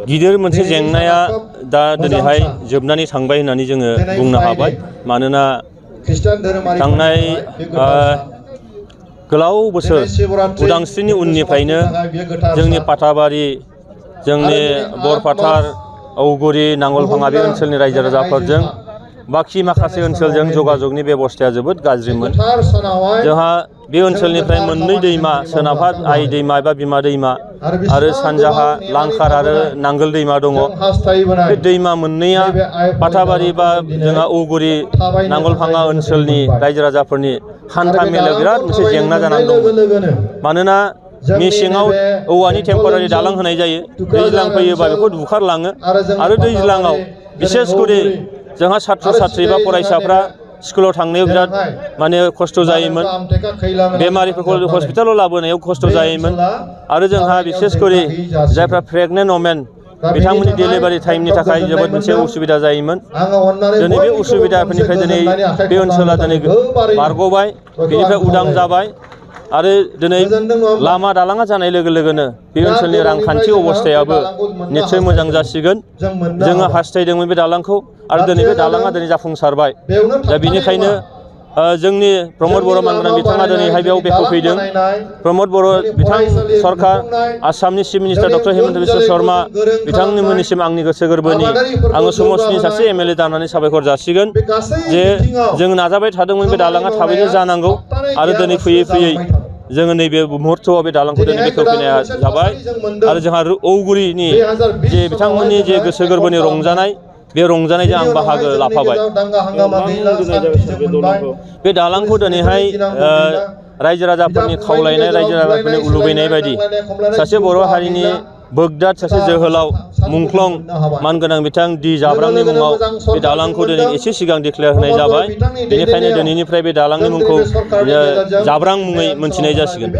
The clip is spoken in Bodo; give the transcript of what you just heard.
गिदिर मोनसे जेंनाया दा दिनैहाय जोबनानै थांबाय होननानै जोङो बुंनो हाबाय। मानोना थांनाय गोलाव बोसोर उदांस्रिनि उननिफ्रायनो जोंनि पाटाबारि, जोंनि बरपाटार, औगुरि, नांगलभाङा बे ओनसोलनि रायजो राजाफोरजों बाखि माखासे ओनसोलजों जगाजगनि बेबस्थाया जोबोद गाज्रिमोन। जोंहा बे ओनसोलनिफ्राय मोननै दैमा, सोनाबहा आइ दैमा एबा बिमा दैमा आरो सानजाहा लांखार आरो नांगोल दैमा दङ। बे दैमा मोननैया पाटाबारि बा जोंहा औगुरि, नांगलभाङा ओनसोलनि रायजो राजाफोरनि हान्था मेलायाव बिराद मोनसे जेंना जानानै दं। मानोना मेसेङाव औवानि टेम्परारि दालां होनाय जायो, दैज्लां फैयोबा बेखौ बुखारलाङो आरो दैज्लाङाव बिसेस करे जोंहा सात्र साथ्रि बा फरायसाफ्रा स्कुलाव थांनायाव बिराद माने खस्थ' जायोमोन। बेमारिफोरखौ हस्पिटालाव लाबोनायाव खस्थ' जायोमोन आरो जोंहा बिसेस करे जायफ्रा प्रेगनेन्ट वमेन बिथांमोननि डेलिभारि टाइमनि थाखाय जोबोद मोनसे उसुबिदा जायोमोन। दिनै बे उसुबिदाफोरनिफ्राय दिनै बे ओनसोला दिनै बारग'बाय, बेनिफ्राय उदां जाबाय आरो दिनै लामा दालाङा जानाय लोगो लोगोनो बे ओनसोलनि रांखान्थि अबस्थायाबो निस्सय मोजां जासिगोन। जोङो हास्थायदोंमोन बे दालांखौ आरो दिनै बे दालाङा दिनै जाफुंसारबाय। दा बेनिखायनो जोंनि प्रमद बर' मानगोनां बिथाङा दिनैहाय बेयाव बेखेवफैदों। प्रमद बर' बिथां सरकार, आसामनि chief minister doctor Himanta Biswa Sarma बिथांमोननिसिम आंनि गोसो गोरबोनि आङो समाजनि सासे एमएलए जानानै साबायखर जासिगोन जे जों नाजाबाय थादोंमोन बे दालाङा थाबैनो जानांगौ आरो दिनै फैयै फैयै जोङो नैबे मुहुर्तआव बे दालांखौ दिनै बेखेवफैनाय जाबाय। आरो जोंहा औगुरिनि जे बिथांमोननि जे गोसो गोरबोनि रंजानाय, बे रंजानायजों आं बाहागो लाफाबाय। बे दालांखौ दिनैहाय रायजो राजाफोरनि खावलायनाय, रायजो राजाफोरनि लुबैनाय बायदि सासे बर' हारिनि बोगदाद सासे जोहोलाव मुंख्लं मानगोनां बिथां डि जाब्रांनि मुङाव बे दालांखौ दिनै एसे सिगां डिक्लेयार होनाय जाबाय। बेनिखायनो दिनैनिफ्राय बे दालांनि मुंखौ जाब्रां मुङै मोनथिनाय जासिगोन।